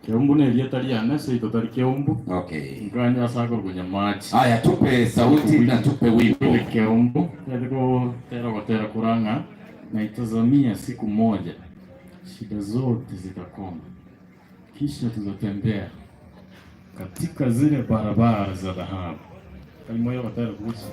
Keumbu nerieta riane, seito tari Keumbu. Okay. Nkanye ase akorokwa Nyamachi. Aya tupe sauti na tupe wimbo. Willy Keumbu, tete gotera ogotera kora ng'a naitazamia siku moja shida zote zitakoma kisha tutatembea katika zile barabara za dhahabu. Kaimoyo ogotera kuhusu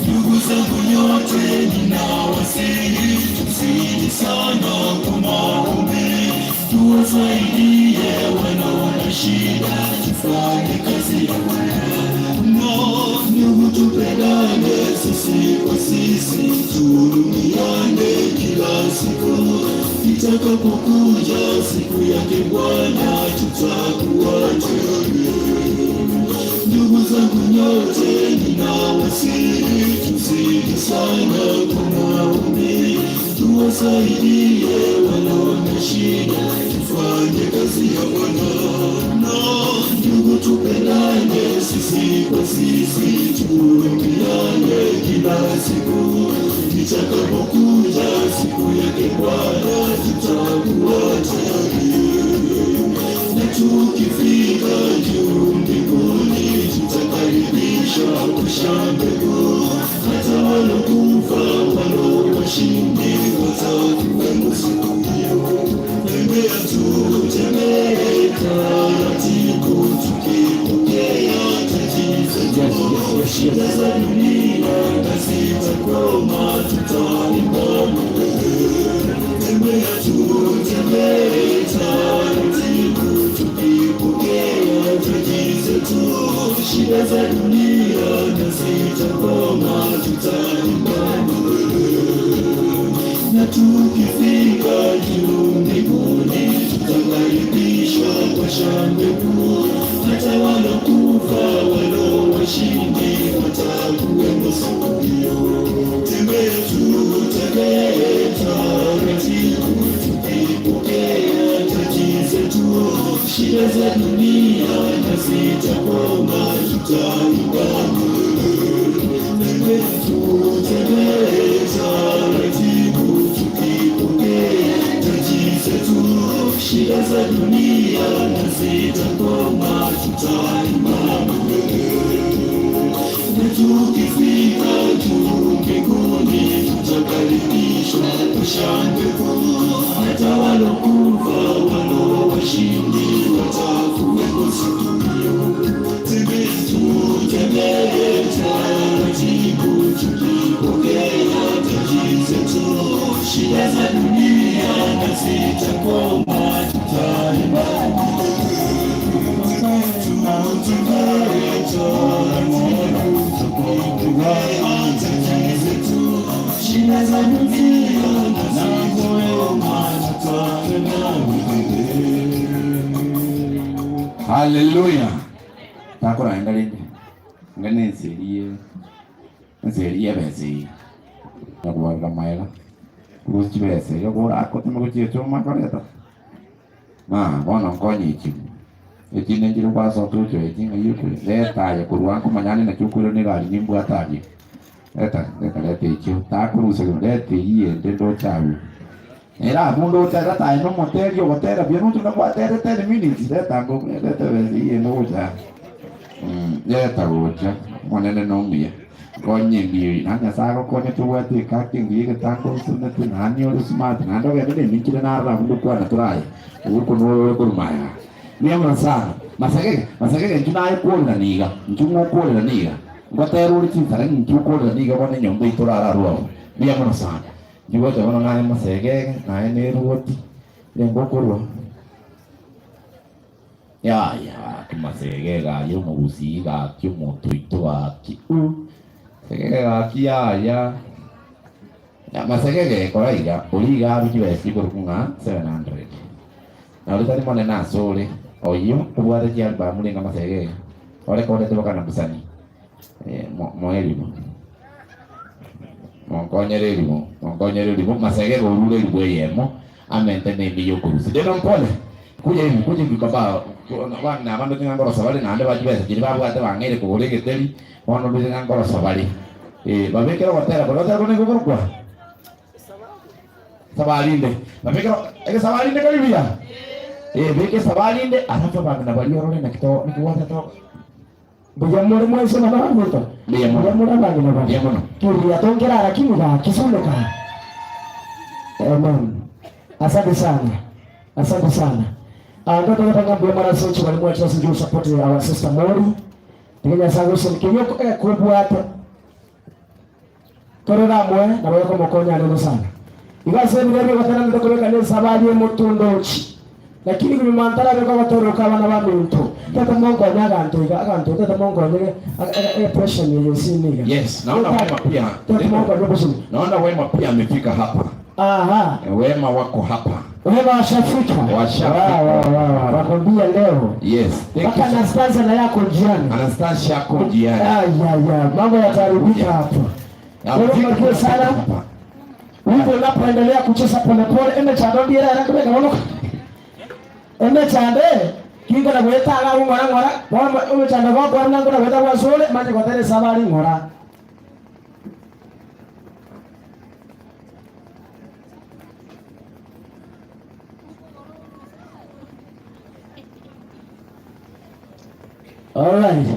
Ndugu zangu nyote ninawasihi, tuzidi sana kwa maombi, tuwasaidie walio na shida, tufanye kazi ya Bwana. Ndugu, tupendane sisi kwa sisi, tuhurumiane kila siku. Itakapokuja siku yake Bwana, tutakuwa tayari. Ndugu zangu nyote ninawasihi, tuzidi sana kwa maombi, tuwasaidie walio na shida, tufanye kazi ya Bwana. Na ndugu Ndugu tupendane sisi kwa sisi, tuhurumiane kila siku. Itakapokuja siku yake Bwana, tutakuwa tayari. Na tukifika juu mbinguni, tutakaribishwa kwa shangwe kuu. Hata walokufa walowashindi watakuwemo siku hiyo. Tembea tu, tembee taratibu, tukipokea taji zetu. Shida za dunia na zitakoma, tutaimba milele. Tembea tu, tembee taratibu, tukipokea taji zetu. Shida za dunia na zitakoma, tutaimba milele. Na tukifika juu mbinguni, tutakaribishwa kwa shangwe kuu. Hata walokufa walowashindi watakuwemo siku hiyo. Tembea tu, tembee taratibu, tukipokea taji zetu. Shida za dunia na zitakoma, tutaimba milele. Tembea tu, tembee taratibu, tukipokea taji zetu. Shida za dunia na zitakoma, tutaimba milele. Na tukifika juu mbinguni, tutakaribishwa kwa shangwe kuu. Hata walokufa walowashindi watakuwemo siku hiyo. Tembea tu, tembee taratibu, tukipokea taji zetu. Shida za dunia na zitakoma, tutaimba Shida za dunia na zitakoma, tutaimba milele. Haleluya. Takoraenda rende. Ng'a nenserie enserie ebesa eye. Nakobarera maega. Korwa chibesa erio korakotema gochia omanye koreta. Maa bono nkonye echi. Echinde nchire gwasoka gochia echi ng'ai okore. Reta aye korwa nkomanya ande naki okoirana egari nimbwate aria. Reta reta reta echio. Takorusia reta eyio ende ndoche abwo. Ere abwo ndoche reta aye na omoteri ogotera buya noche buna gwaterete ten minutes reta ango reta ebesa eyio ende gocha aa. Reta gocha, Omonene nomuya. Nkonye engiya eyio. Naende Nyasae agokonye tobwate ekaki engiya egetango osonete naende ore smart naende ogende na eminchire narora abwo ngokwana tore aye. Ogokwo noyo ore korwa magega. Mbuya mono sana. Masegege, masegege inchu naye kworera niga, inchu ng'okworera niga. Ngotera ore chinsara inchu okorera niga bono enyomba eyio torare arwo abwo. Mbuya mono sana. Inchu gocha bono naye masegege, naye na erwoti, rende okorwa. Yaya gaki masegege aye omogusii gaki omonto oito gaki uh segege gaki yaya masegege kora iga oria iga abwo chibesa chikorokwa ng'a 700 na oria tari monene ase ore oyio obwate chialbum renge masegege orekodete mpaka na busani moe eribu monkonyere eribu monkonyere eribu masegege orure eribu eyemo amente nemiya okorusia rende mpole Kuya inwe, kuya inwe baba, abana aba ndoche ng'a nkorosa bare, naende ba chibesa chiria babwate bang'eire kogora egeteri, bono ndoche ng'a nkorosa bare. Eh, babekere ogotera koria, ogotera koria nigo gokorokwa Esabari inde. Babekere egesabari inde kori buya? Eh, beka esabari inde, alafu abang'ina baria orore naki to naki gwatete Mbuya more mwensi bana baminto? Mbuya mono. Mbuya more abang'ina ba? Mbuya mono. Kiria tonkerara kimwe gaki suneka. Amen. Asante sana. Asante sana. Ah, ndoto ng'a mbuya more ase chibari mwache ase njo support our sister Mori. Tiga Nyasaye agosene keria ekobwate. Tore bamwe nabo yokomokonya anene sana. Igo ase ebiro ebio gotaranete kobeka nesabari emotondochi. Lakini nyuma ntarabe kogotororoka abana baminto, tata monkonye aganto iga, aganto tata monkonye epressure eye ensini iga. Yes, naona Wema pia. Tata monkonye epressure. Naona Wema pia amefika hapa. Aha. Wema wako hapa. Wema washafika. Washafika. Wa, wa, wa, wa. Nakwambia leo. Yes. Thank Mpaka you. Anastasia na yako njiani. Anastasia yako njiani. Ah, ya, ya. Mambo yataharibika hapo. Kwa hiyo mbarikiwe sana. Hapa. Wimbo unapoendelea kucheza polepole, eme chando ndiye era kubeka bono. Eme chande. Ninkona goeta iga agwo ng'ora ng'ora, bono omochando gokora buna nkona goeta agwo asore, manye gotera esabari ng'ora. Alright.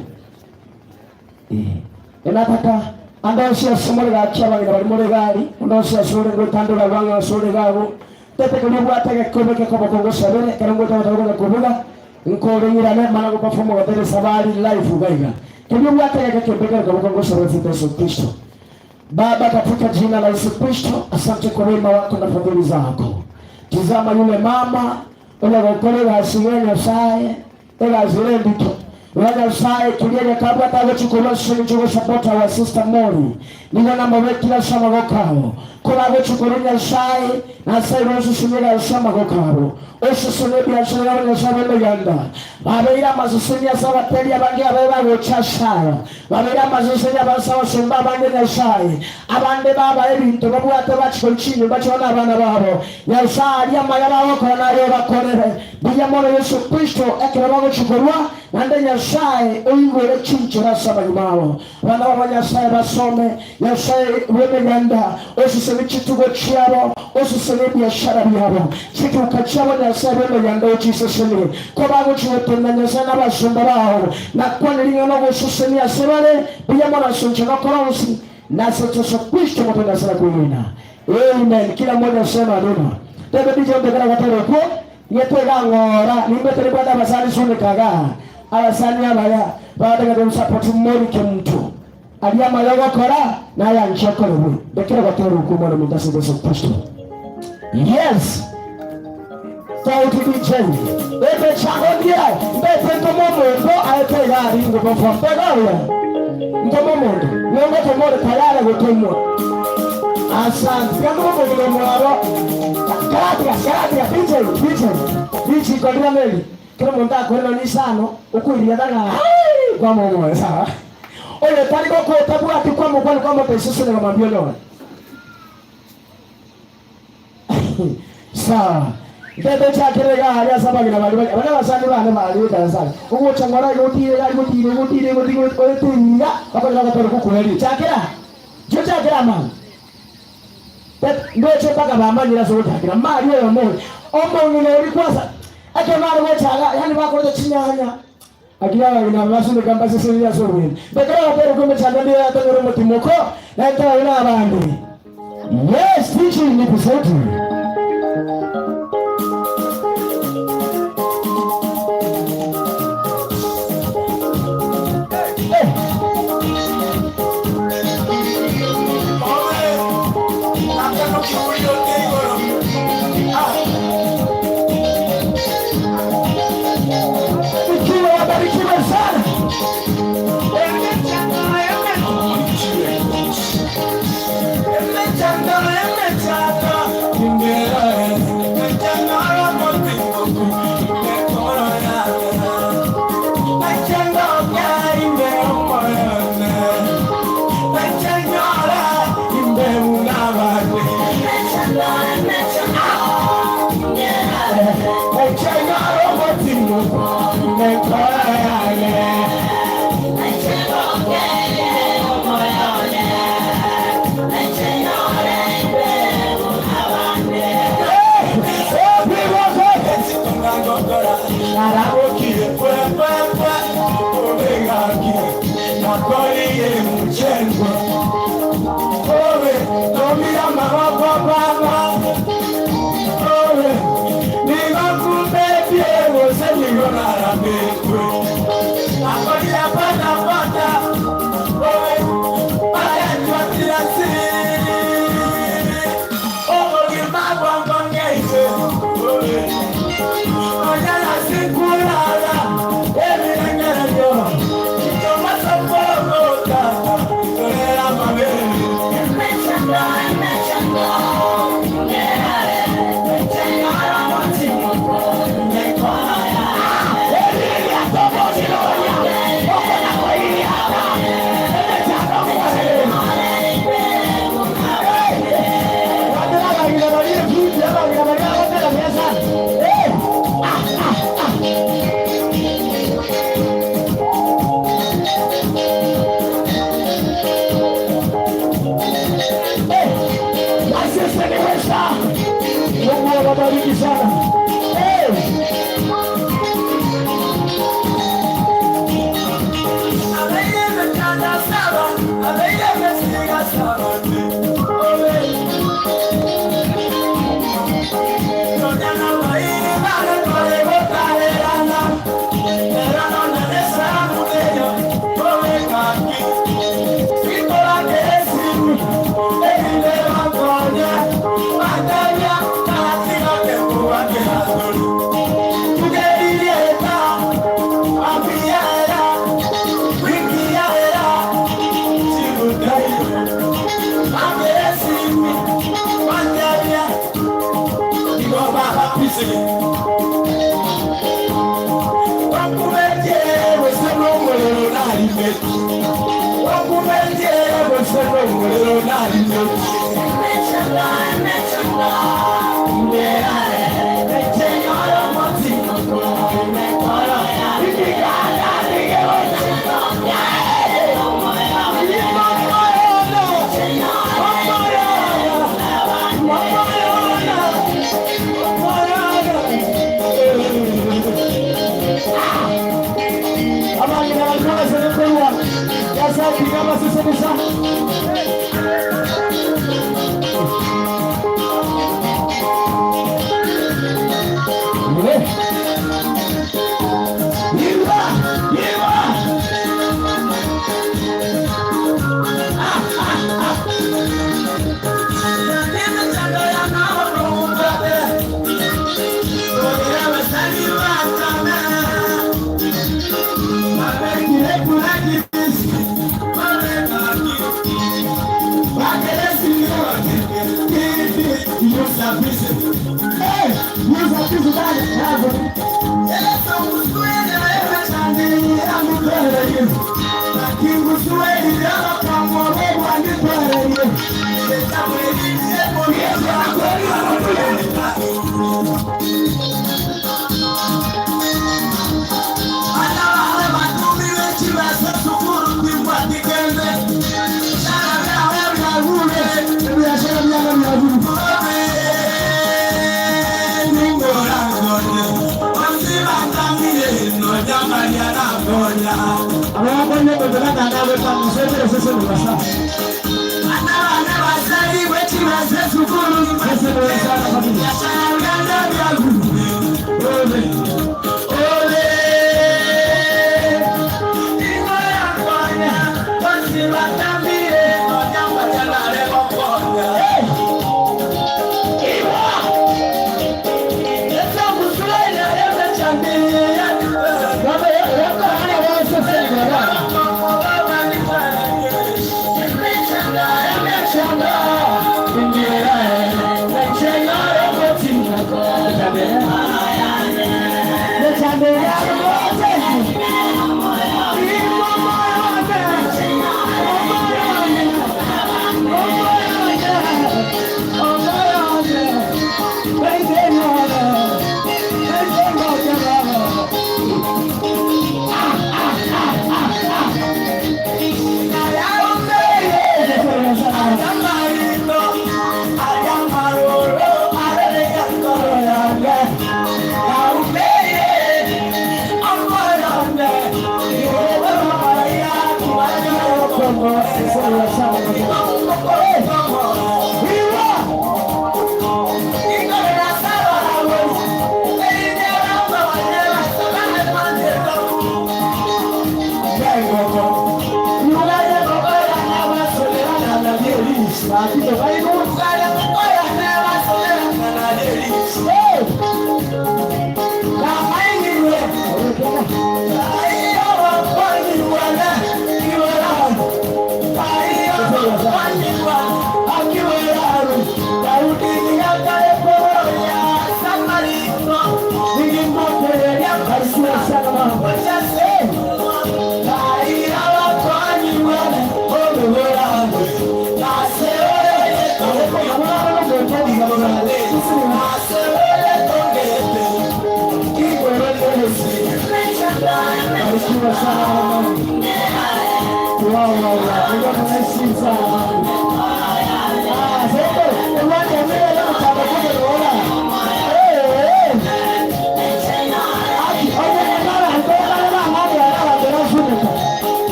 Eh. Enataka ande onsi ase more gaki abang'ina bari more gari, onde onsi ase ore ngotandora bwang'e ase ore gago. Tete keria obwate egekombe gekoboko ngosabere, ekero ngocha gotaka konya kobuga, nkore ng'irane mana go perform gotera esabari live iga iga. Keria obwate egeke kembekere koboko ngosabere ase Yeso Kristo. Baba, katika jina la Yesu Kristo, asante kwa wema wako na fadhili zako. Tizama yule mama onya gokora egasi ya Nyasaye, egasi ere endito. Iga Nyasaye keria egekabwate agochia korwa ase eng'encho ogosapota our sister Molly. Nigo namobekire ase amaboko ao. Koragochia korwa Nyasaye, Nyasaye bosesenie egasi ase amaboko abo. Osesenie ebiasara yabo Nyasaye bw'emeganda. Babeire amaseseni ase abateri abange abaye bagocha ase aya. Babeire amaseseni ase abasomba abange Nyasaye. Abande babae ebinto babwate bachie korwa chinyomba chiabo na abana babo. Nyasaye aria amaya bagokora naye obakorere. Mbuya mono Yeso Kristo ekero bagochia korwa, naende Nyasaye oigure chinchera ase amagima abo. Abana babo Nyasaye basome, Nyasaye bw'emeganda osesenie chitugo chiabo, osesenie ebiashara biabo, chituka chiabo Nyasaye bw'emeganda ochisesenie. Kobagochia gotenena Nyasaye na abasomba bao, nakwane ring'ana ogosesenia ase bare, mbuya mono ase inche nokora onsi, na ase Yeso Kristo Omotoori Nyasaye nakwegena. Amen. Kila mmoja sema amina. Tebe DJ mbekera gatero okwo, nigetwega ng'ora, nimbe tari bwate abasani sunika igaa, abasani abaya, bagataka gosupport morike mtu. Aria amaya ogokora, nayanche okorerwe. Mbekera gatero okwo omwana ominto ase Yeso Kristo. Yes. Sauti DJ. Emechango ndiao, mbete ntome omonto aete egari ngoperform. Tegoria. Ntome omonto. Nigo ngotoma ore tayari gotomwa. Asante. Tiga ntome omong'ina omwabo. Karatiga, karatiga, DJ, DJ. Richiko riria neri. Kera omonto akore nonye isano, okoiriata ng'a hai, kwama omoyo, sawa? Oyo tari gokwa otabwati kwamokwana kwamotebia seseniga mambia onyore. Sawa. Ntete nchakere iga aria ase abageni baria baria baria abasani bane baria goikaransa aria. Ogocha ng'ora iga otire iga aria otire iga otire iga otire iga oete iga bakonyora gotera gokoeria. Chakera! Inchuo chakera amang'ana. Ndoche mpaka bamanyire ase ogochakera mari oyomo oyo. Omong'ina oria kwasa ekero nare gocha iga yaani bakorete chinyanya. Lakini abageni aba basuneka mbasesenirie ase obwene. Ekero baterokwa emechando ende yatonyora omotimoko, na ekero na abande. Yes, teaching ni kusaidia. Eh. Barikiwe, wabarikiwe sana. Eh, waseseniwe sana. Mungu awabariki sana. Eh.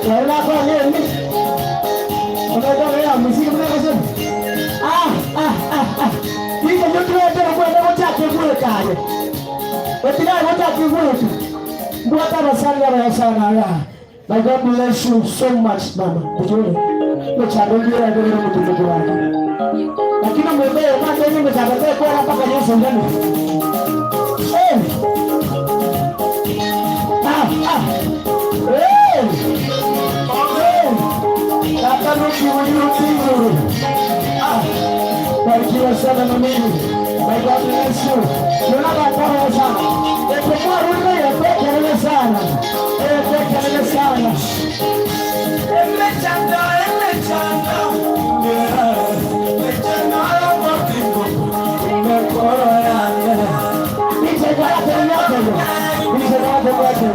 Nari nakwana emi. Onaikwana ya muziki buna egosemi. Ah, ah, ah, ah. Inche nyotwete okwenda gochaka egweka aye. Otigare gochaka egweka. Mbwate abasani abaya sana aya. My God bless you so much mama. Kujule. Mechando ngira ngira mutundu wake. Lakini mwende mwana yenye mechando kwa mpaka Yesu ndani. Eh. Ah, ah. Eh. Eh. Tata nuki uliutiru. Ah. Barikiwa sana mimi. My God bless you. Nuna batara sana. Ekumwa rune ya pekelele sana. Eh, pekelele sana. Emechando, emechando, yeah. Mechando mapingo, mekoro yange. Nije kwa yake Nije kwa yake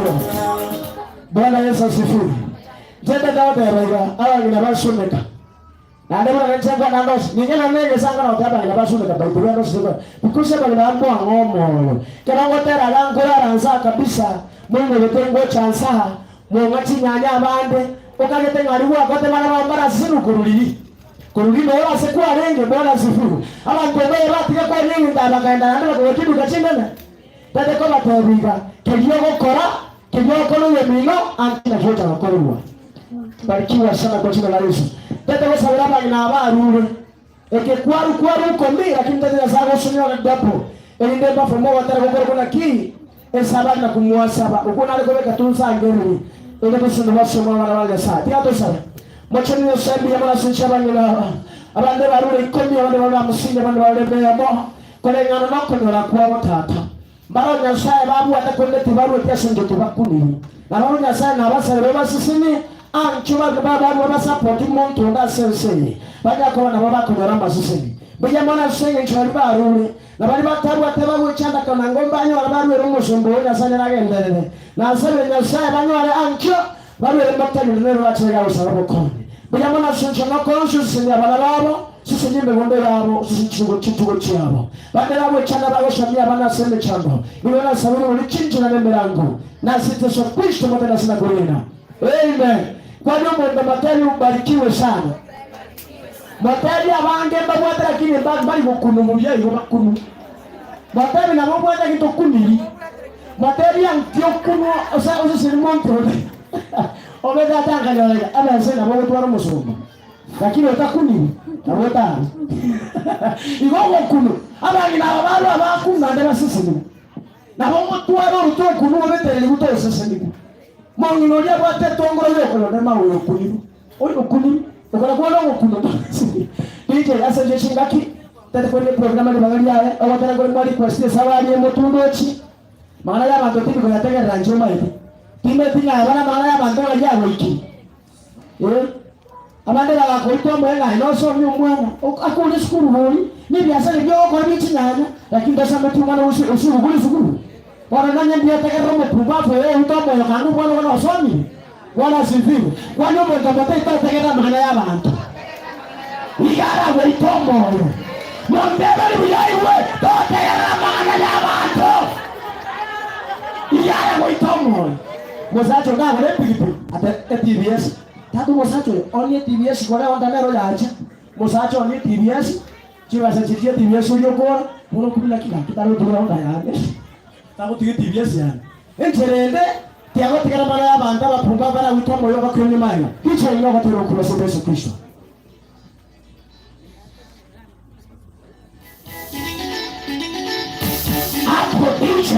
Bwana Yesu asifiwe. Jenda dawa awa ngina basumeka. Na ndemo na nchanga na ndos. Ninge na nenge sanga na otaba ngina basumeka Bible ndo siko. Because bali na mbo ngomo. Kana ngotera langora ranza kabisa. Mungu letengo chansa. Munga chinyanya abande. Okagete ngari wa kote bana bambara sinu kuruliri. Kuruliri ora se kwa renge Bwana asifiwe. Abantu be batige kwa renge ndabakaenda na ndo kiduka chindana. Tate ko batebiga kelio gokora kelio gokora emino anti na kyota gokorwa. Barikiwa sana kwa jina la Yesu. Tate gosabira abang'ina abarure. Eke kwaru kwaru komi lakini tate nyasaye gosomia dapo. Erinde bafomo batara gokora kona ki esaba na kumwasaba. Uko nale kobeka tunsangereri. Ere tusende basoma bana ba Nyasaye. Tiga tusaba. Mocheni yosembi yamala sincha abang'ina abande barure ikomi abande barure amusingi abande barure beyamo. Koleng'ana nokonyora kwabo tata. Baro Nyasaye babwate konde tibarwe tiasinge tibakuniri. Na baro Nyasaye nabasabire basisini ancho babarwa basapoti muntu nda sensei. Bajja kuba nabo bakonyora amasisini. Buya mwana senge nchori barure. Na bali batarwa tebagwechanda kana ngomba anyora barwere omusumbu we Nyasaye nagenderere. Nasabe Nyasaye banyware ancho barwere mbatani nero bachega gusaba bukonde. Buya mwana senge nokonsu sinya bana babo sisi nyimbe ngombe yabo sisi chungo chitugo chabo badala bwechana bagoshamia bana sende chando niwe na saburi ulichinja na nembe langu na sisi Yesu Kristo motena sina kurina amen. Kwa hiyo mwenda matari ubarikiwe sana. Matari abange mbabwata lakini bali gukunu mubyeyi bakunu matari nabo bwata kitokuniri matari ankio kunu osa osisi muntu obeda tanganya abese nabo gutwara musumba lakini otakuniri nabo tari igo gokunu abang'ina aba barwa bakuna nde basisinigu nabo ngotwara oruto okunu obetereri gutosesenigu mong'ina oria bwate etongoro yokoyonde mawe okuniru oyo okuniru okora kuona ogokunu DJ ase nje shingaki tate kwende program ali bagali yaye ogotera kuri mwali request esabari emotundu ochi mang'ana ya abanto tindi koyategerera nche omaete timeti ng'a abana mang'ana ya abanto bari agoiki eh abande bagakoitwa omoyo ng'a nosomia omwana akure sukuru bori ni ebiasara ebiogokora bia chinyanya lakini tosameti omwana osirugure sukuru bono nonye mbiategerera omopumbafu oyo oita omoyo kanga omwana ogo nosomire Bwana asifiwe. Kwani omonto motaita otegerera amang'ana ya abanto igara goita omoyo monteberi buya iwe totegerera amang'ana ya abanto igara goita omoyo musacha ngagora epikipiki ate e TBS tatu musacha oyo onie TBS kore onda nero yacha musacha onie TBS chibasa chichie TBS oria okora bono kubila kila kitarotugura onda yane tagotiga TBS yane enchera ende tiagotigara mara ya abanto abapumba baragwita omoyo bakwene mayo hicho ino gotera okura ase Yesu Kristo. Hapo DJ.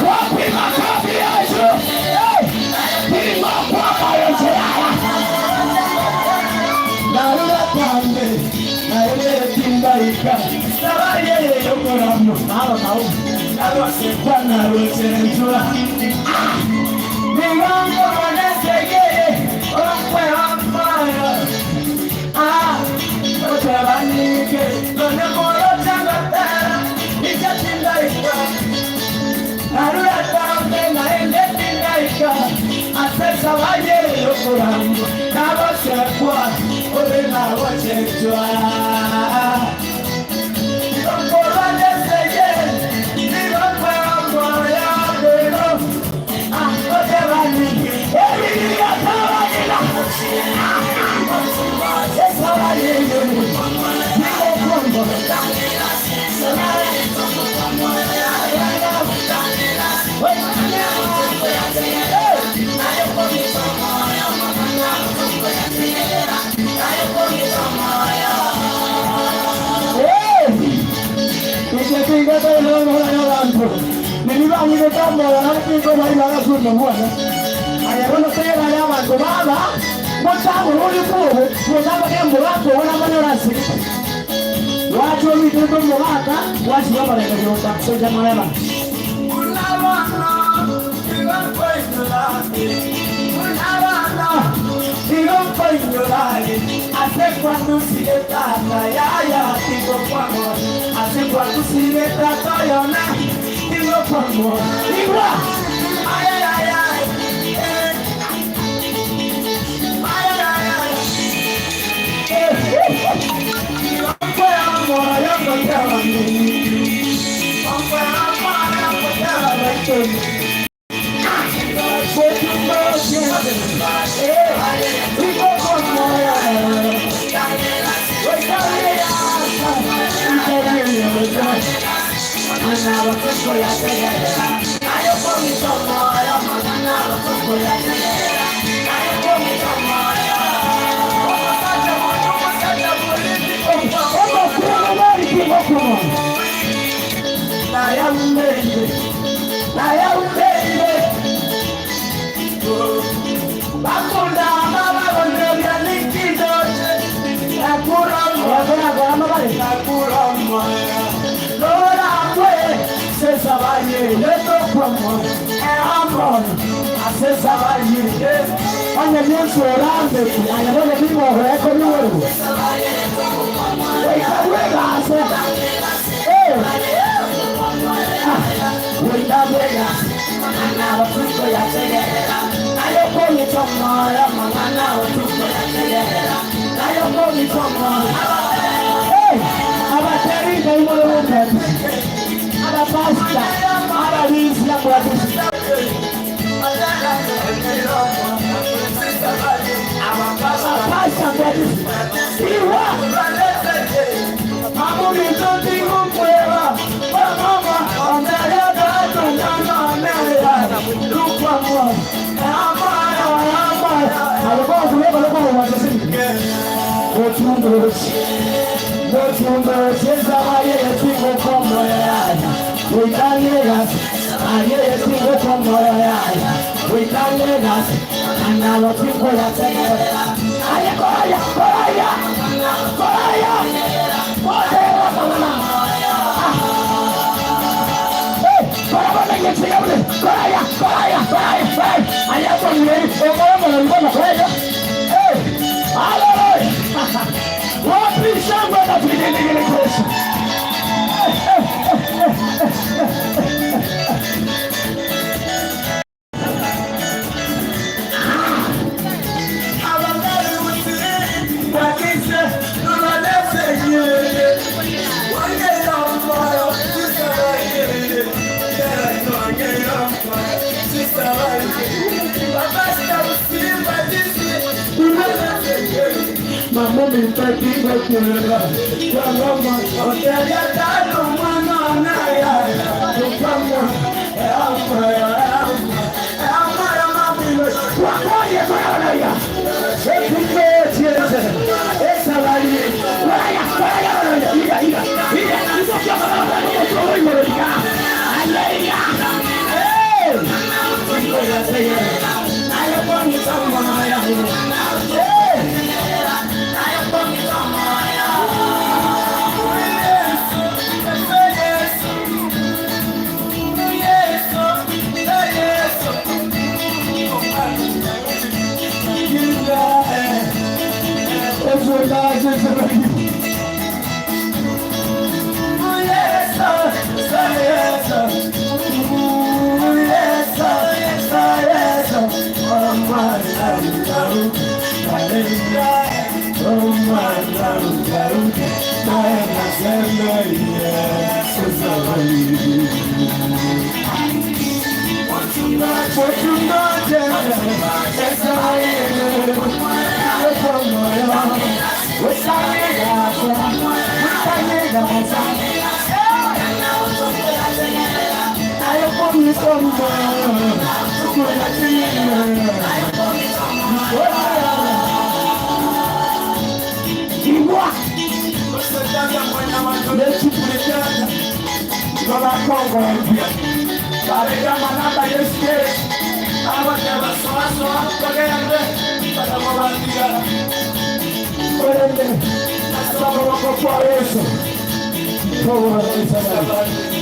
Wapi makofi Yesu? Pima kwamba Yesu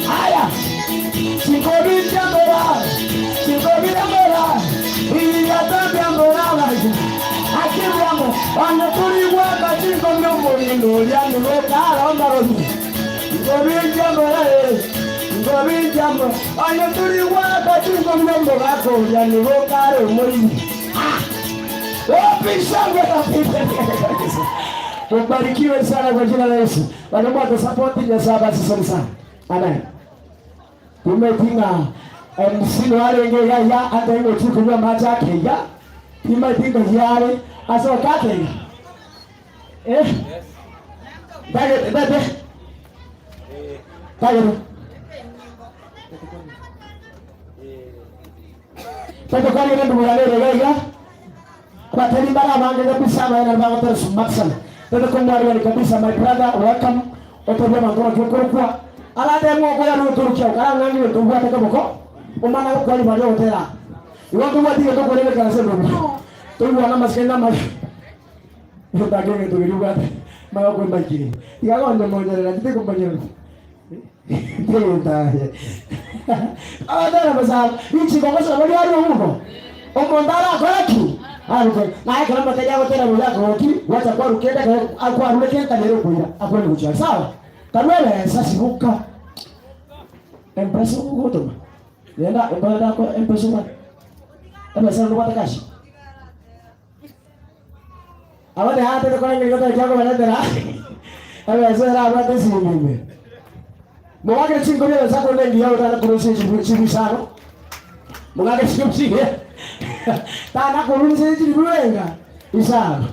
Haya, chikobitambora chikobitambora iyatambambora akiramo wanakuliwaka chikomyomulindo lyanulokaalombarozi ngobitambora ngobitambora wanakuliwaka chikomyombogako lyanulokale omulindi Wapi shangwe na Ubarikiwe sana kwa jina la Yesu. Wanaomba tusapoti Nyasaye basi sana sana. Amen. Tumetinga MC warenge ya ya ata ngo chikunywa macha keya. Timetinga yare aso kake. Eh? Dale, dale. Dale. Tete kwani ndio yale ya Bateri bara bange kabisa baina bango ter sumaksan. Tete kumwari kabisa my brother welcome. Otobia mangoro chokorokwa. Alade mo ko ya no turukia kara ngangi to bwa te boko. Omana ko kwali bari otera. Iwo to bwa to ko le kara se ndo. To bwa na maskenda ma. Yo ta ke to biru te. Ma ko ma kiri. Ya ko ndo mo jere te ko ma jere. Te ta. Adara basa ichi ko sa bari ari huko. Omondara koraki. Aruke. Na kama mteja wako tena mula koki, wacha kwa rukenda kwa rukenda kanero kuira. Akwende kuchia. Sawa? Karwele sasa sibuka. M-Pesa uko Nenda M-Pesa kwa M-Pesa kwa. M-Pesa ndo kwa cash. Awade hata kwa ngi kwa chako banatera. M-Pesa era abate si mimi. Mwage chingo bya zako nengi yao tana kurusi chibu sano. Mwage chingo chibu. Tana kurusi chibu wenga. Isano.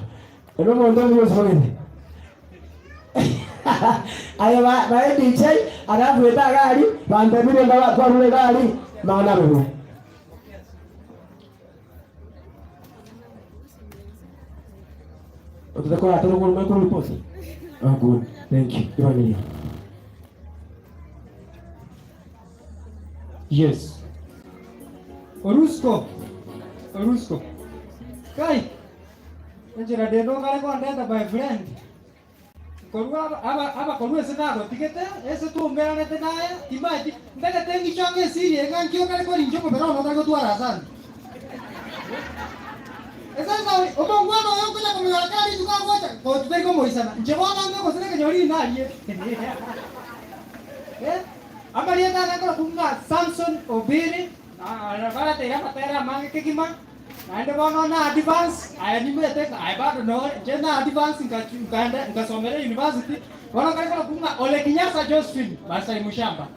Ero mondo ndio sogene. Ayo ba ba DJ aravueta gari bandemire ndaba twarure gari maana bebe. Utakuwa atoro kwa micro report. Oh good. Thank you. Ivan. Yes. Orusko. Orusko. Kai. Enjera dendo kare kwa ndeta by friend. Korwa aba aba korwa ese nagotigete ese tumberanete naye timaeti ndagete ngichonge esiri eng'ankio kare korincho komera ono tagotwara asante. Esasa omongwana oyo nkonya komeyora kare rituko agocha ko tutari komoisana inche bono nge gose nekenyori narie. Eh? Amarieta nakora kunga Samson Obiri barateira matera mange kegima naende bono na advance aya nimete aya bado no je na advance nkaenda nkasomera university bono kare kora kunga Ole Kinyasa Josephine Masai mushamba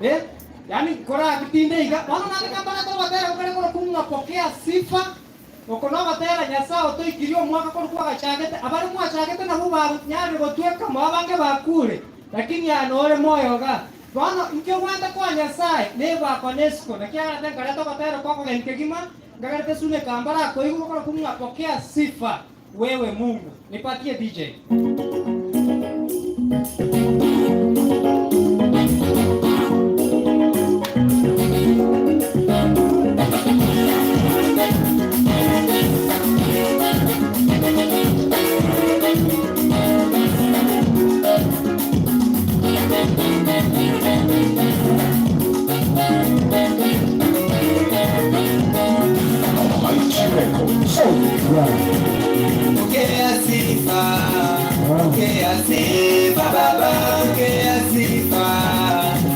eh yani kora kitinde iga bono nare kambana to batera kare kora kunga pokea sifa okono batera Nyasaye otoikirie omwaka kori kwagachagete abari mwachagete nabo banyare gotweka mwabange bakure lakini anore moyo ga bono nkio gwanta kwa Nyasaye nebwakwa nesiko nakiarate nkareta gotera kwakogeni kegima ngagarete sune kambara koigwa kora kunga pokea sifa wewe Mungu nipatie DJ. Pokea Pokea sifa Baba, pokea sifa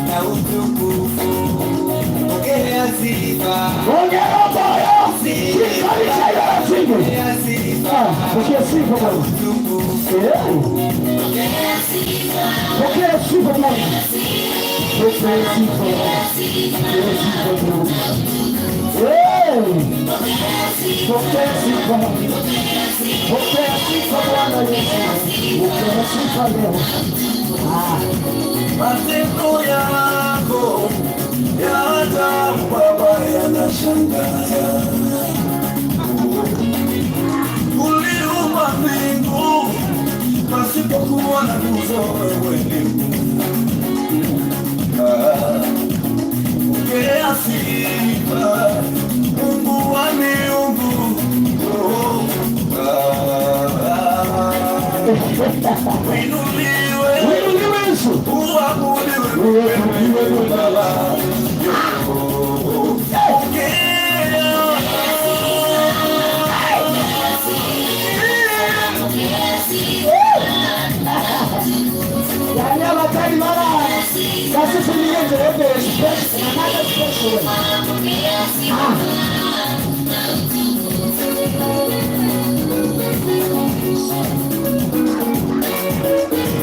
na utukufu. Pokea sifa. Ongera oboyo. Chikanisa yonsi. Pokea sifa Ah, pokea sifa Bwana. utukufu. Eh. Pokea sifa Bwana. Pokea sifa Bwana. Pokea sifa Bwana. Eh. Pokea sifa. Pokea sifa Bwana Yesu. Pokea sifa leo. Ah. Matendo yako ya ajabu Baba yanashangaza. Uliumba mbingu pasipokuwa na nguzo, wewe ni Mungu. Ah, Pokea sifa, Mungu wa miungu. Oh, ah, uinuliwe, Uinuliwe Yesu. uabudiwe wewe Baba. Pokea. Yani abatari bara kasisi niyenze rebere special another special way. Ah.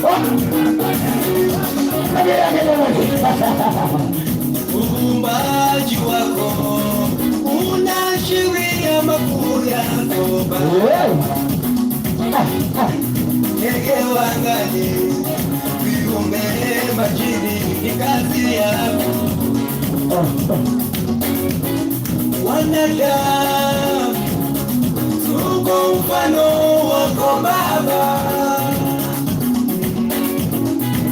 Oh. Uumbaji wako unaashiria makuu yako Baba. Eh. Ah, ah. Ndege wa angani, viumbe majini, ni kazi yako. Ah, ah. Wanadamu tuko mfano wako Baba.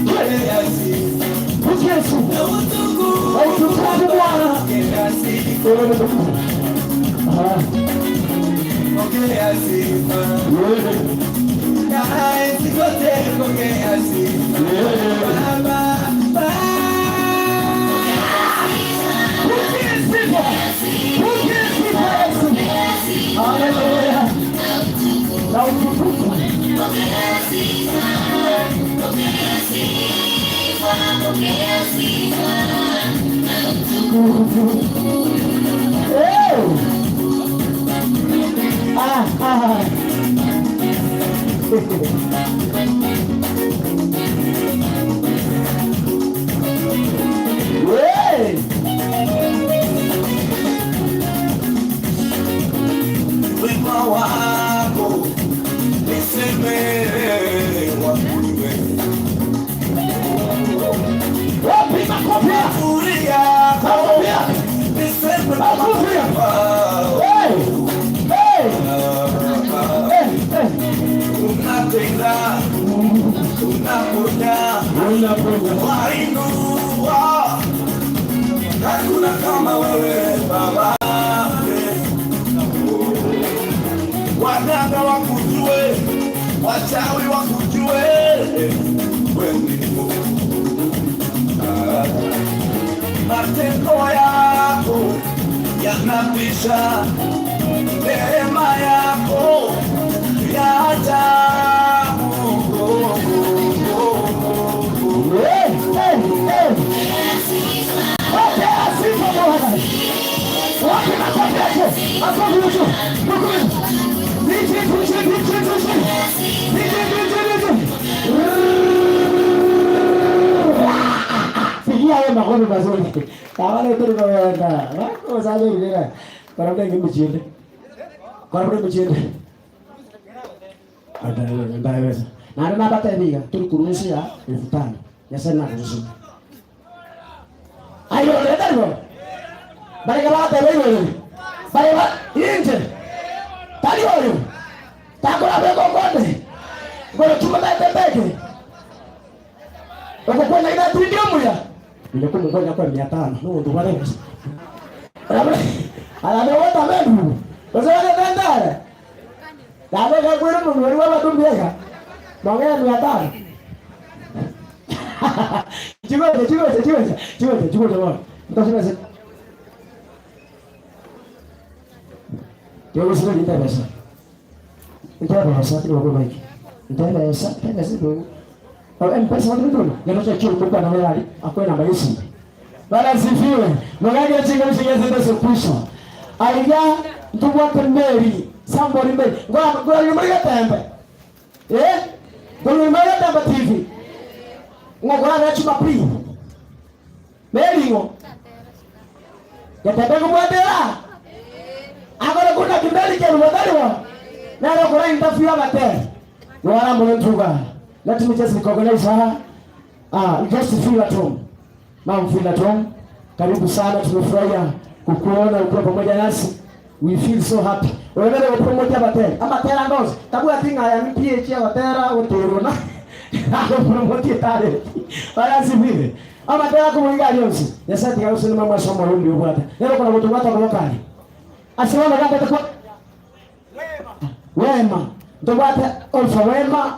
Pokea sifa Pokea sifa. na utukufu Na utukufu Bwana. Pokea sifa, Wewe ni mtukufu. Ah. pokea sifa. Wewe. Na enzi zote pokea sifa. Baba, Baba. Pokea sifa. Pokea sifa Yesu. Haleluya. Na utukufu. Pokea sifa, pokea sifa, pokea sifa na utukufu. Hey! Ah, ah. Hey! Wema wako niseme wakuliwe Wapi makofi? Nzuri yako Makofi! niseme Makofi! Hey! Hey! Hey! Hey! Unatenda, unaponya, Unaponya. wainua, hakuna kama wewe Baba. Waganga wakujue, wachawi wakujue, wewe ni Mungu. Ah, Matendo yako yanatisha, neema yako ya ajabu. Hey! Hey! Hey! Pokea sifa Bwana. Wapi makofi yako? Makofi juu. Makofi. DJ, DJ, DJ, DJ. DJ, DJ, DJ. Pigia hayo makofi mazuri. Tawala itu kwa Wako saje bila. Kwa nini mchinde? Kwa nini mchinde? Ada ndaweza. Na napata hivi tulikuruhusia 5000. Yasa na kuruhusu. Ayo leta hivyo. Bali kama tebe hivyo. Bali ba inje. Tali oyo. Takora beko konde. Ngoro chuma na tembeke. Okokwenda ina tindio muya. Nilikuwa mkwenda kwa 500. No ndo wale. Ala wota mendu. Kwa sababu nenda. Dale kwa kweli mundu wali wa tumbieka. Mongea 500. Chigoje, chigoje, chigoje, chigoje, chigoje bwana. Mtasema Tigo sio linda pesa. Linda pesa tigo kwa bike. Ntebesa, ntebesa ebirogo. Oh, M-Pesa watu ndono. Neno cha chuo kwa na wewe akwe namba yesi. Bwana asifiwe. Mugage chinga mshinga zende sokwisha. Aiga ntubwate Mary, somebody Mary. Ngoja ngoja ni muri gatembe. Eh? Ngoja ni muri gatembe TV. Ngokora na chuma pri. Mary ngo. Gatembe kumwatera. Agora kuna kimbeli ke ruwadariwa. Nero kora interview abate. Wala mwentuga. Let me just recognize her. Ah, just feel at home. Mama feel at home. Karibu sana, tumefurahia kukuona ukiwa pamoja nasi. We feel so happy. Wewe upromote abatera. Abatera ndozi. Tabu atinga ya MPH abatera oterona. Ako promote tare. Wala sivile. Abatera kumuiga lyonsi. Yasati kausi ni mama somo rundi ubwata. Leo kuna watu watu kwa Asiwana gamba kwa wema. Ndobwate olfa wema.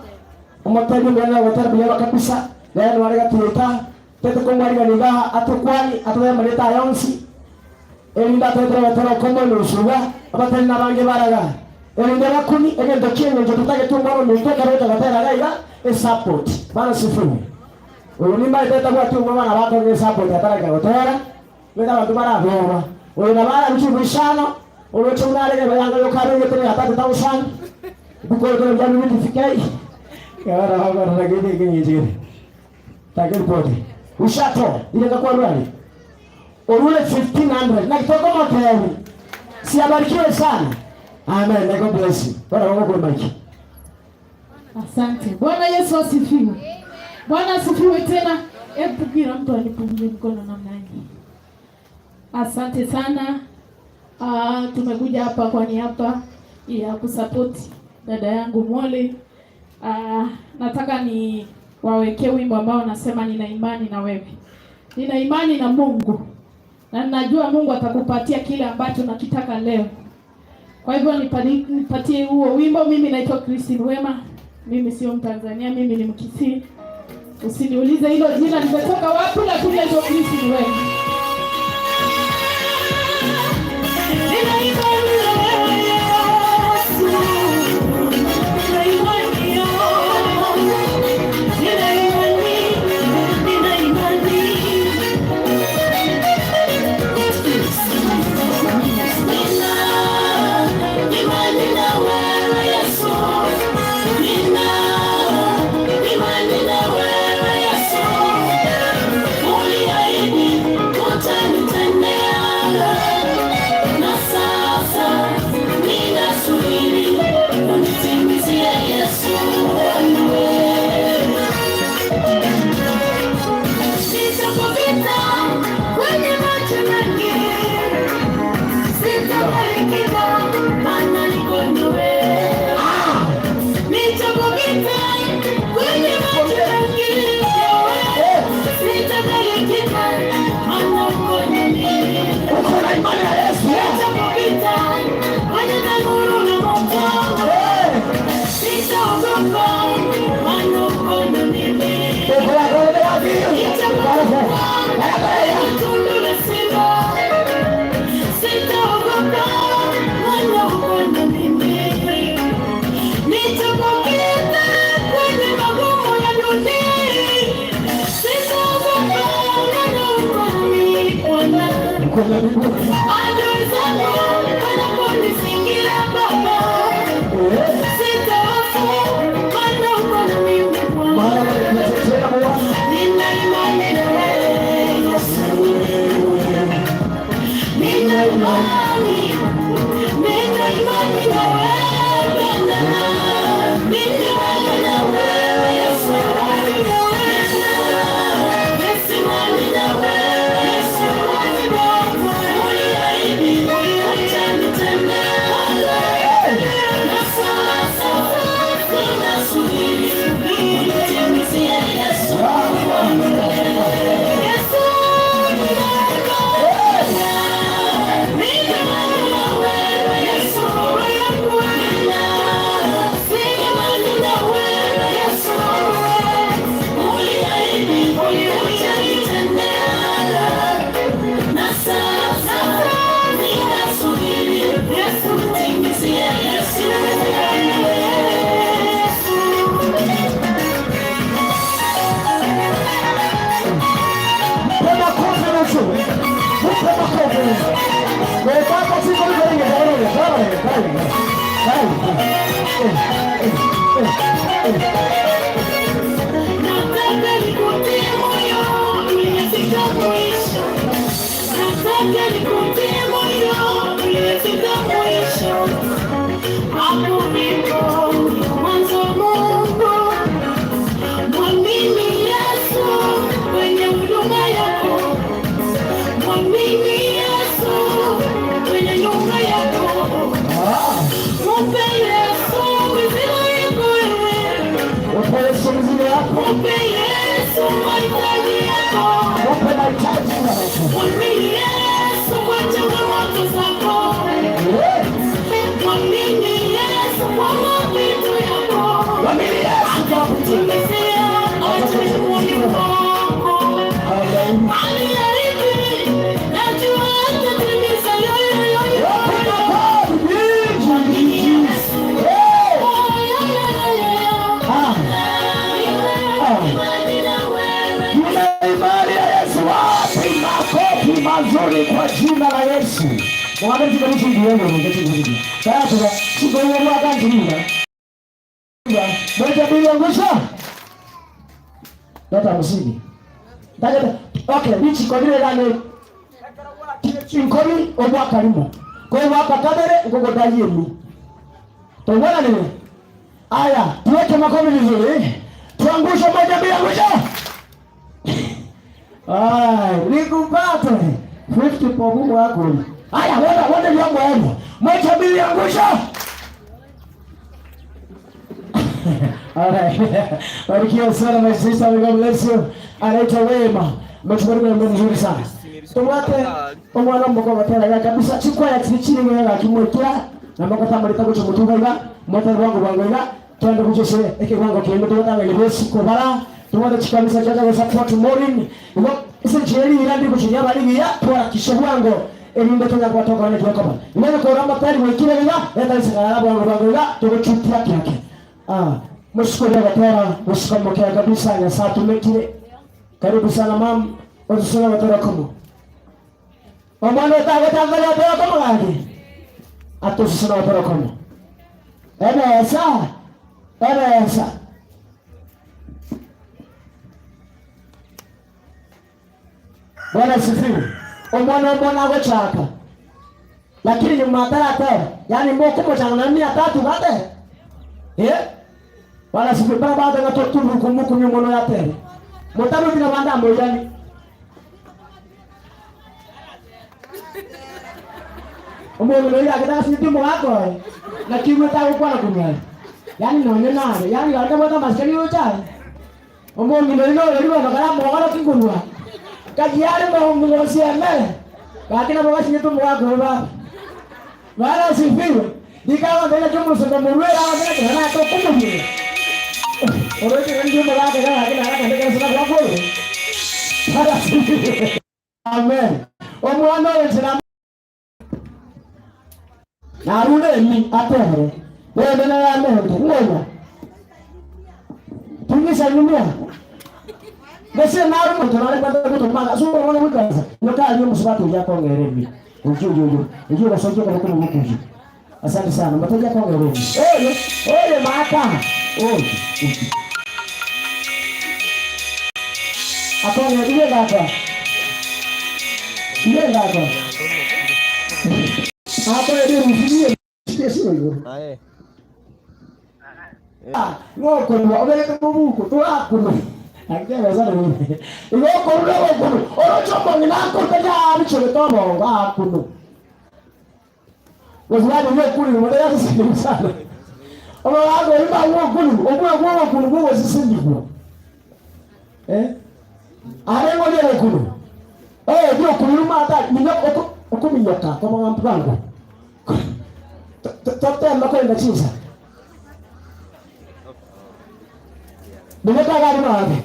Omotari mbele wa tara biya kabisa. Leo wale gatuta. Tete kongwari ganiga atukwani atuwe maleta yonsi. Elinda tetera batara kombo nusuga abatari nabange baraga. Elinda bakuni egento kiengo njo tutage tungwaro nunto karota gatera gaiga e support. Bana sifiwe. Oyo nimba teta bwa tungwa bana bako ne support atara gotera. Wega bantu baraboma. Oyo nabara bichu bishano olocho unalege bayanga yokaro yetere atatu tausan. Buko ko jami mitifikai. Yara hawa ragede genyeje. Takir podi. Ushato ile kwa rwali. Orule 1500 na kitoko motewi. Si abarikiwe sana. Amen. May God bless you. Bwana wangu kwa mike. Asante. Bwana Yesu asifiwe. Bwana asifiwe tena. Hebu kila mtu alipungie mkono namna hii. Asante sana. Tumekuja hapa kwa niaba ya kusapoti dada yangu Molly. Nataka ni wawekee wimbo ambao nasema nina imani na wewe. Nina imani na Mungu. Na ninajua Mungu atakupatia kile ambacho nakitaka leo. Kwa hivyo nipatie huo wimbo. Mimi naitwa Christine Wema. Mimi sio Mtanzania, mimi ni Mkisii. Usiniulize hilo jina limetoka wapi, lakini naitwa Christine Wema. Nina imani na wewe Yesu. Nina imani yo. Nina imani, nina imani. Nina imani na wewe Yesu. Nina imani na wewe Yesu. Uliahidi utanitendea. Na sasa ninasubiri unitimizie Yesu wangu. Nitapopita kwenye maji mengi, sitabarikiwa, maana niko nawe. Nitapopita kwenye maji mengi, sitabarikiwa, maana uko nami. Uko na imani na Yesu. Nitapopita kwenye tanuru la moto, sitaogopa, maana uko na mimi. Uko na roho ya Mungu. Tundu la simba, sitaogopa, maana uko na mimi. Nitapopita kwenye magumu ya dunia, sitaogopa, maana uko nami, Bwana. Uko na Mungu. Adui zangu wanaponizingira Baba, sitahofu, maana uko na mimi Bwana. Maana tunatetea Bwana. Nina imani na wewe Yesu. Nina imani, nina imani na wewe Bwana. Nina imani na wewe Yesu. Yesu, imani na wewe Yesu. Nataka nikutie moyo, uliyefika mwisho. Nataka nikutie moyo, uliyefika mwisho. Hapo ndipo mwanzo Mungu. Mwamini Yesu kwenye huduma yako. Mwamini Yesu kwenye nyumba yako. Mupe Yesu mizigo yako wewe. Mupe Yesu mizigo yako. Mupe Yesu mahitaji yako. Mupe mahitaji yako. Mwamini Yesu kwa changamoto zako. Eh. Mwamini Yesu kwa mapito yako. Mwamini Yesu kwa mapito. Atakutimizia machunguni mwako. Amen. Aliahidi, najua atatimiza yo, yo, yo, yo. Mwamini Yesu. Eh. Oh, yo, yo, yo, yo, yo. Ah. Imani na wewe. Tuna imani ya Yesu. Wapi makofi mazuri kwa jina la Yesu. Mwambie kitu kingi wewe kitu kingi. Tatu siko wewe kanjinga. Moja mbili angusha. Leta 50. Ndaje okay, bichi kwa vile gane chinkori obwaka limo. Kwa hiyo waka kabere ngoko dayemi. Tongona nini? Aya, tuweke makofi vizuri. Tuangushe moja mbili angusha. Ay, nikupate 50 kwa Mungu wako. Aya, wenda wenda vyombo yenu. Moja mbili angusha. Alright. Barikiwa sana my sister, may God bless you. Anaitwa Wema. Mmetubariki na mzuri sana. Tumwate omwana mboko batera ya kabisa chikwa ya chini chini ngega kimwekira na makata marita kucho mutuga iga mwete rwango rwango iga twende kuchose eke rwango kiende tuwatanga ile kobara tumwate chikanisa chacha kwa support morin igo ise cheri ira ndi kuchinya bali ya twara kisho bwango erinde tonya kwa toka ne tukoba ile ko ramba tari wekire iga eta isigara bwango bwango iga tugochutia kyake ah mushukuru gatera mushikamokea kabisa nyasaye tumekire karibu sana mam otusona gatera komo omwana otagotangala gatera komo gaki atusona gatera komo ebesa ebesa Bwana asifiwe. Omwana omwana agochaka lakini nyuma ataratera yani mokomochanga na 300 gate eh Bwana asifiwe. Baba baba nga toturu kumuku nyumono yatere mutaruti na banda mojani omundu noyo agenda sinti mwako na kiwe ta gukwana kumya yani nonye nare yani ganda bota maskani yocha omundu noyo noyo ribo bakara mwakara kingurwa kajiari mo ngosieme lakini boga sinti mwako ba Bwana asifiwe. Ikawa mbele chumu sendo murwera mbele kana to kumurwe. Orote ndio mwaka kana kana kana kana sana kwa kwa. Bwana asifiwe. Amen. Omwana oyo nzira narure mi atere. Wewe na ya mende ngoja. Tungisa nyumia. Bese naru mtu nare kwa kutumanga. So wana wikaza. Yoka aliyo musubatu yako ngeremi. Uju uju uju. Uju basoje kwa kumu kuju. Asante sana. Mtaja kwa ngeremi. Oye, oye mata. Oye. Akone ile ngaka. Ile ngaka. Hapo ndio mfikie. Sio hivyo. Ah, ngoko ni obeleka mubuko twakuno. Akija sana mimi. Ngoko ndo ngoko. Orocho ngina ko taja abicho tomo ngakuno. Wazwani yo kuli mo ya sisi sana. Omo wako imba wo kulu, omo wo kulu wo sisi ndiko. Eh? Are ngo le kulu. Eh, ndio kulu mata minyo okuminyoka kwa mpango. Tote makwenda chiza. Minyoka gari mawe.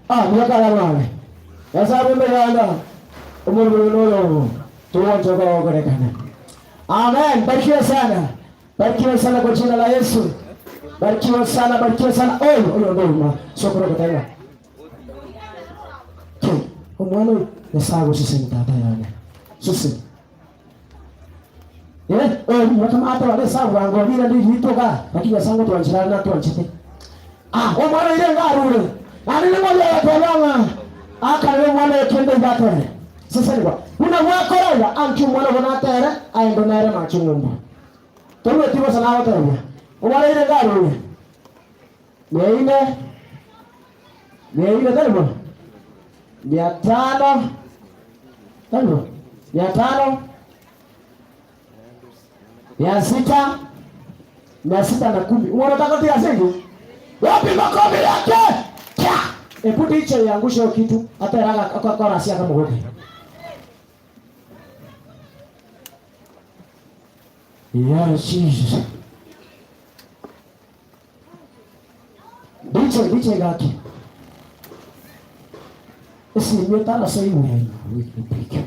Ah, minyoka gari mawe. Yasa bembe ganda. Umuntu nono tuwonje kwa kuonekana. Amen. Barikiwa sana. Barikiwa sana kwa jina la Yesu. Barikiwa sana, barikiwa sana. Oyo, oyo ndio ma. Sokoro kutanga. Omwana yasago sisi tata yana. Sisi. Eh, oyo kama hata wale sago angolira ndi hitoka, lakini yasango tuanjirana tuanjite. Ah, omwana oire iga arure. Naende nigo oria agateba ng'a aakanere omwana oye kende iga atere. Sesenigwa, buna gwakora iga, anche omwana obo natere, aende nere mache ng'umbu. Torueti bosa nagotebia, omwana oire iga arure. Mia ine, 400 tari bo? 500 tari bo? 500, 600, 610. Omwana otagotiga ase enki? Wapi makobi yake? Kya! Ebu DJ iangushe hiyo kitu hata eraga akorasi akamogoke. Yes, Jesus. DJ DJ gaki. Esimi etarasoa igwe epike.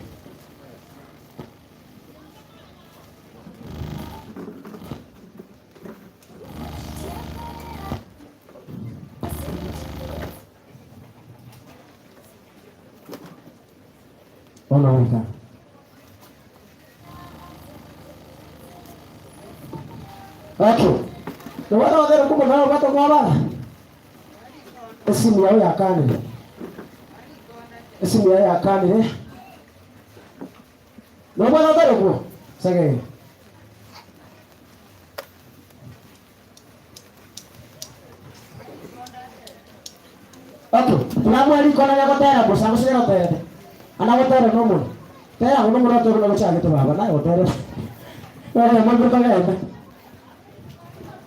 Bono goika. Okay. Nobwate gotera kumbe nawe obwate kwabara. Esimu yao yakanire. Esimu yao yakanire. Nobwate gotera okwo? Segege. Okay, tiga rikona ria gotera bosa gose riagoterete. Ana gotera nomonto. Tera abwo nomoro otobe buna gochagete baba naye otere. Nere omonto togende.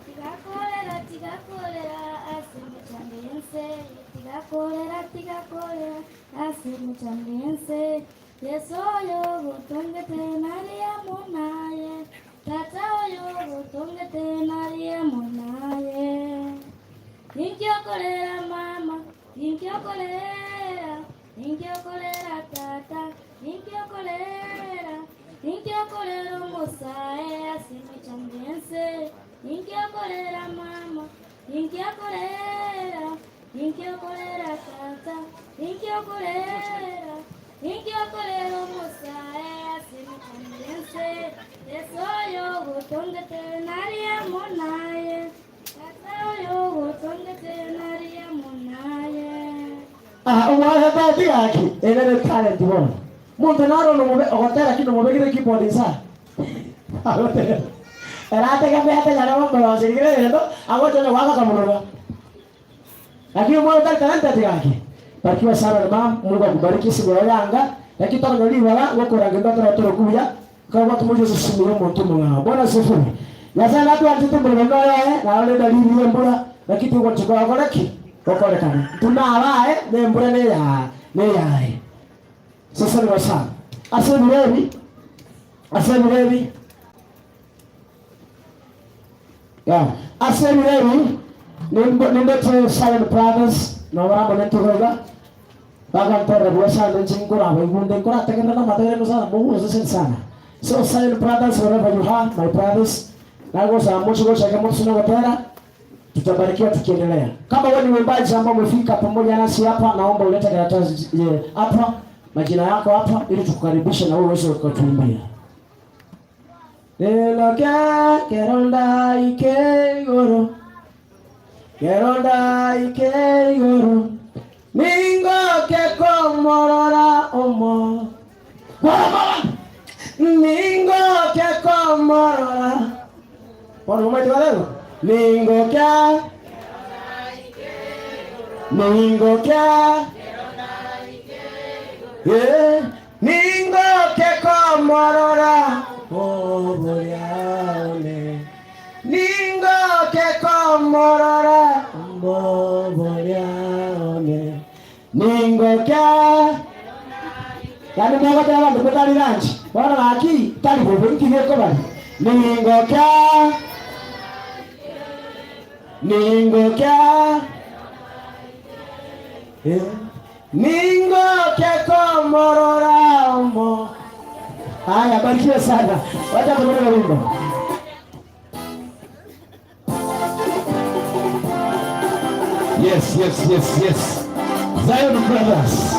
Tiga korera, tiga korera ase emechando y'ense, Tiga korera, tiga korera ase emechando y'ense, Yeso oyo ogotongete nari amo naye, Tata oyo ogotongete nari amo naye. Ninki okorera mama, ninki okorera, ninki okorera tata, ninki okorera, ninki okorera omosae ase emechando y'ense, ninki okorera mama, ninki okorera, ninki okorera tata, ninki okorera, ninki okorera omosae ase emechando y'ense, Yeso oyo ogotongete nari amo naye. Ah, omwana tati gaki, ere ne talent bono. Monto naro nomobe ogotera ki nomobekire keyboard insa. Agotera. Ere ategemea atanyare gokorosia kera egento, agocha onye goaka kamonwa. Lakini omwana otari talented gaki. Barikiwa sana na mama, Mungu akubariki simu yao yanga, lakini tokonyora ribaga gokoranga intwe tore buya. Nkarwa timochia ase esimi y'omonto omong'ao. Bwana asifiwe. Nyasae natwanchete omoremo noyoye, narora edalili y'embura, naki togochia gokora ki? Gokorekana. Intwe nabaye, na embura neya neyaye. Sesenigwa sana. Ase ebiro ebi, ase ebiro ebi, yeah, ase ebiro ebi, nimbo nindoche Zion Brothers, nobora amo nentwe iga, Baganterera buya sana inche nkorabaigwe nkorategerera namategerere ino sana mogonseseni sana. So Zion brothers wherever you are my brothers nagosaba moche gochaka motosone gotera tutabarikiwa tukiendelea. Kama wewe ni mwimbaji ambao umefika pamoja nasi hapa, naomba ulete karatasi hapa majina yako hapa ili tukukaribishe na wewe uweze ukatuimbia. Eloke kero ndaike igoro, kero ndaike igoro, ningoke komorora omo. Ningoke komorora. Bono momaete barero? Ningoke Ningoke Eh, ningoke komorora oboria one. Ningoke komorora oboria one. Ningoke Yaani mogoteba abanto motari ranchi, bono gaki tari bobe nki gekobari. Ningoke Ningoke Eh, Ningoke komorora omo. Haya, barikiwe sana. Wacha tuone wimbo. Yes, yes, yes, yes. Zion Brothers.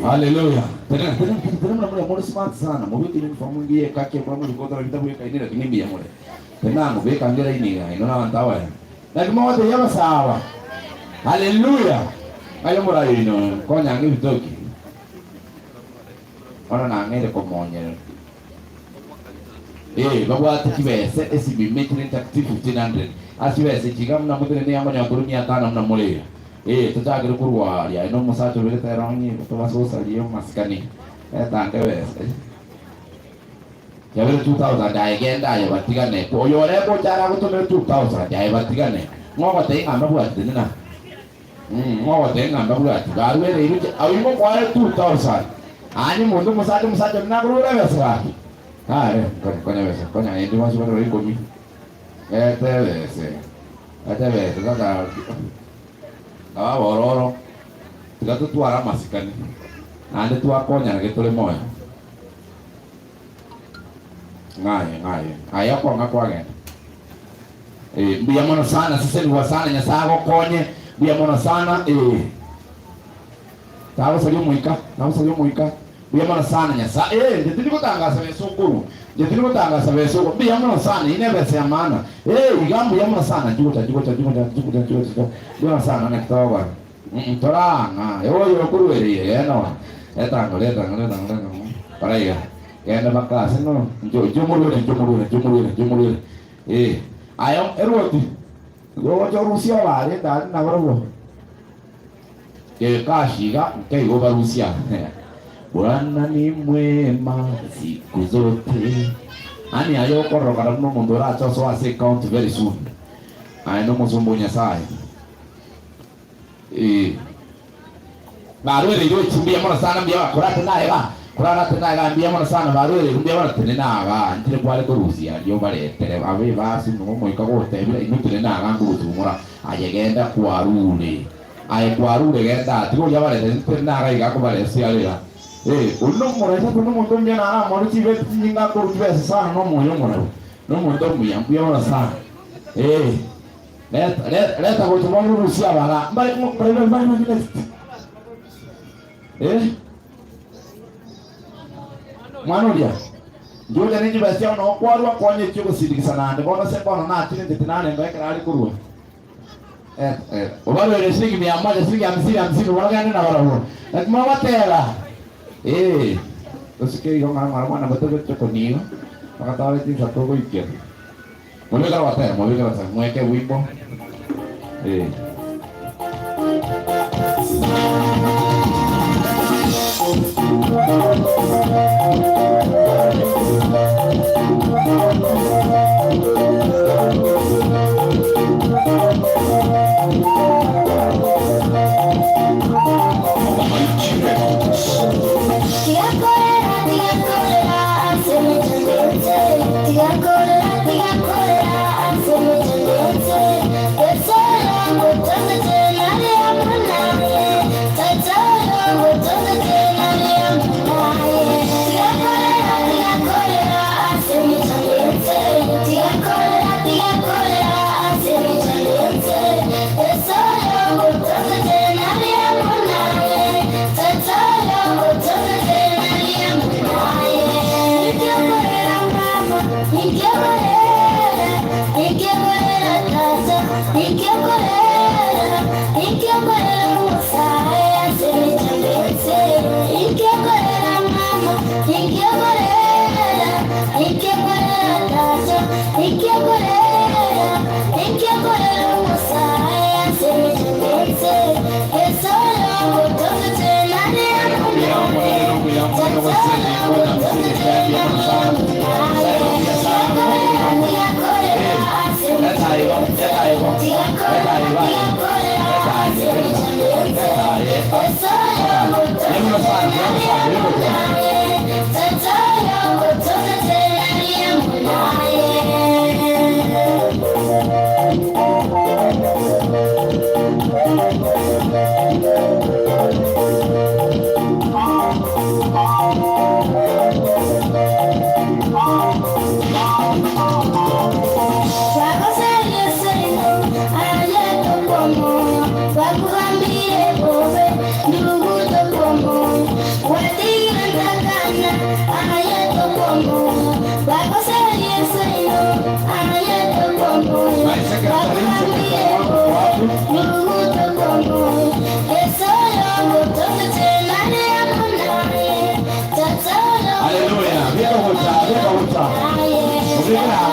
Haleluya. Tena tena tena mna mule smart sana. Mubike uniform ngiye kake kwa muri kota vitabu yeka inira kinimbi ya mule. Tena ngubeka ngera iniga inona wantawa. Lakini mwa yaba sawa. Haleluya. Ayo mura ino konya ngi bitoki. Ona na ngere komonyera. Eh, babwate kibese esibime 1500 asibese chiga mna mutene ne yango nyakuru 500 mna mulira. Eh, tutagire kurwaria ino musacho bere teronyi tubasosarie masikani. Etange bese. Yabere 2000 aye aye batigane. Oyo rebo chara gutumira 2000 aye batigane. Ngogo te ngamba bwati nina. Ngogo te ngamba bwati. Barwere iru awingo kware 2000. Ani mundu musacho musacho nakurura bese gaki. Are, konya konya bese, konya indi wasu baro ikomi. Ete bese. Ete bese kaka. Aba bororo. Tiga tutwara masikani. Nande twakonyana gituri moyo. Ngaye ngaye. Aya kwa kwagenda. Eh, mbuya mono sana sisi ni wasana nyasaye agokonye. Mbuya mono sana eh. Tawo muika, tawo muika. Mbuya mono sana nyasaye. Eh, nditiri gutangasa besukuru. Nditiri gutangasa besukuru. Mbuya mono sana ine bese ya maana. Eh, iga mbuya mono sana juguta juguta juguta juguta juguta. Mbuya mono sana na kitawa. Toranga. Yo yo kuruwerie eno. Etango etango etango etango. Paraiga. Genda bakase no. Jo jo murure jo murure jo murure jo murure. Eh, ayo erwoti. Yo jo rusia bare ndari na barabo. Ke kashiga keigo barusia. Bwana ni mwema siku zote. Ani ayo korogara no mundu orachoso ase count very soon. Aye no muzumbu nyasaye. Eh. Barwere iro chimbia mono sana mbia kurate naye ba. Kurate naye ga mbia mono sana barwere mbia mono tene naga ntire kware kurusia yo baretere abe basi no moika gotebira inu tene naga ngutumura aye genda kwarure. Aye kwarure genda tigo ya barete tene naga iga kubaresia rira. Eh, uno muresa kuno mundu mbia na mono chibe nyinga ko chibe sana no moyo moro. No mundu mbia mbia mono sana. Eh. Leta leta leta gotumwa rusia bara. Mbare mbare mbare next. Eh? Mwana uria. Njuja ninji basia no kwarwa konye chugo sindigisa nande bono se bono na tine tinane ndo ekera ari kurwa. Eh eh obarwere shilingi 100 shilingi 50 50 baragende na barabo. Lakini mwabatera. Eh. Usike igo ngara ngara mwana bote bote koniyo. Makatawe tisa togo ikia. Mwebeka watera, mwebeka watera, mweke wimbo. Eh. Thank you.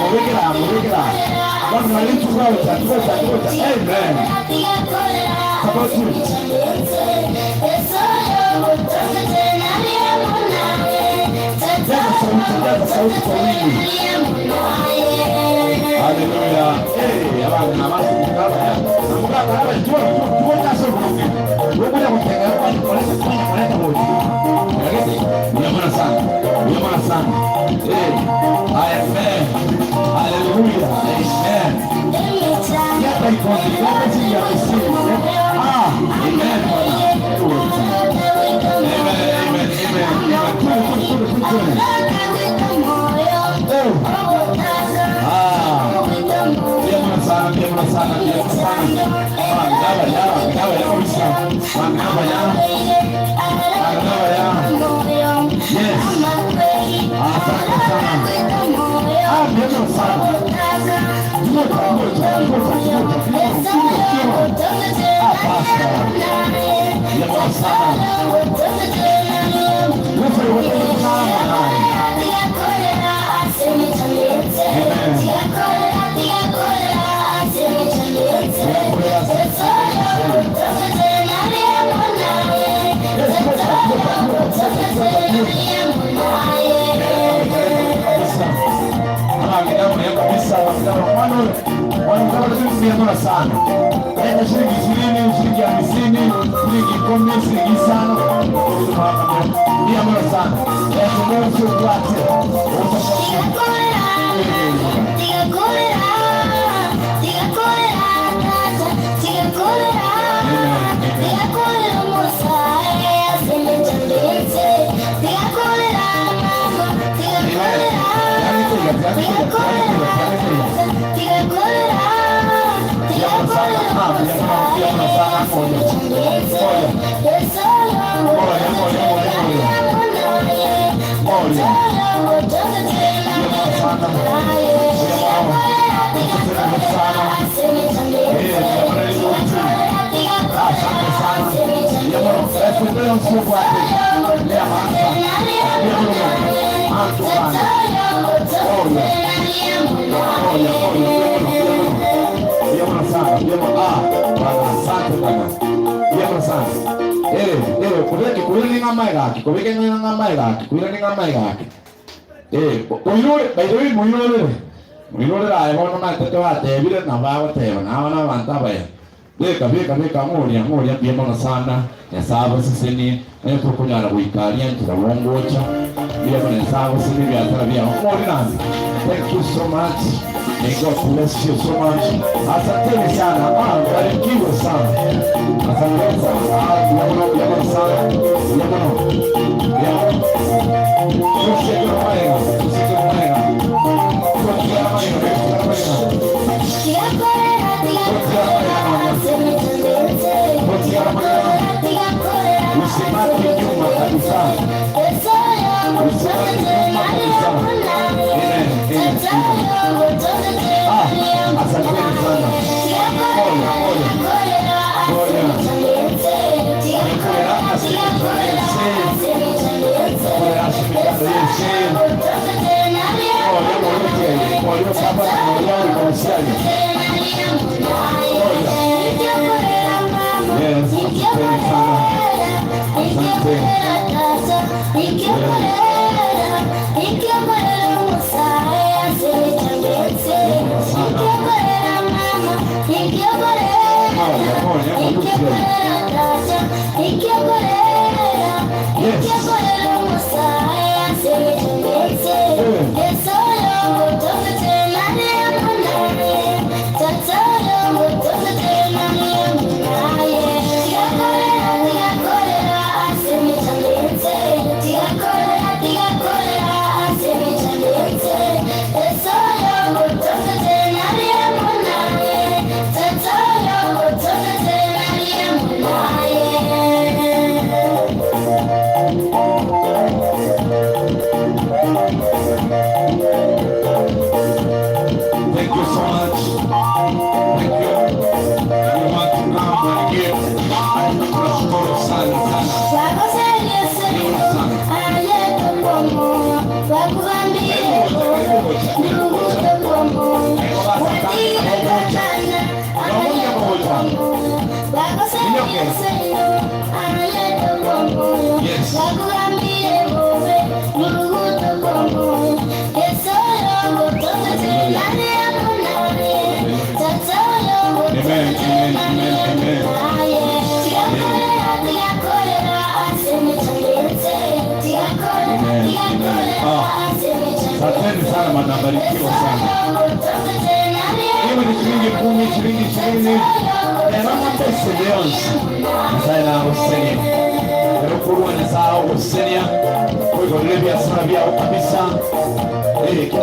Mobekere aa, mobekere aa. Bono nari tugocha, tugocha, tugocha. Amen. Support you. Jaza sauti, jaza sauti kwa wingi. Haleluya. Eh, abana abasi mukaba ya. Mukaba ya tuwa tuwa taso kuruki. Wewe kutenga kwa koleta kwa koleta moja. Lakini ni sana. Ni sana. Eh, amen. Haleluya. Amen. Yata ikondi, yata chini ya misiri. Ah, amen. Amen, amen, amen. Tule, tule, tule, tule. Eh. Ah. Ndiyo sana, ndiyo sana, ndiyo sana. Ngaba ya, ngaba ya kabisa. Ngaba ya. Ngaba ya. Yes. Asante sana. Ah, ndiyo sana. Ngoja, ngoja, ngoja, ngoja. Ah, pastor. Ndiyo sana. Wewe wewe sana. Amen. Sana leta shilingi 20, shilingi 50, shilingi 10, shilingi 5. Ndiyo sana. Leta Beka beka beka ng'oria ng'oria mbuya mono sana Nyasaye abasesenie onye tokonyara goikaria nchera bongocha mbuya mono Nyasaye abasesenie ebiasara biao ng'ori nami. Thank you so much. May God bless you so much. Asanteni sana. Ah, barikiwe sana. Asanteni sana. Ah, mbuya mono, mbuya mono sana. Mbuya mono. Mbuya mono. Tusieke maega, tusieke maega. Tusieke maega, tusieke maega. Usibaki nyuma kabisa. Usibaki nyuma kabisa. Amen, amen, amen. Ah, asanteni sana. Pole, pole. Pole. Pole, pole, pole, pole. Yes, asanteni sana. Asante. Thank you so much. Thank you. You want to come and give. Tunashukuru sana sana. Minyoke. Yes. Amen, amen, amen, amen. Amen, amen. Ah, asanteni sana, mnabarikiwa sana. Iwe ni shilingi 10, shilingi 20, erama pesa yonse. Nyasaye nagosenie. Ero korwa Nyasaye agogosenia, oigorere ebiasara biago kabisa. Eh, kina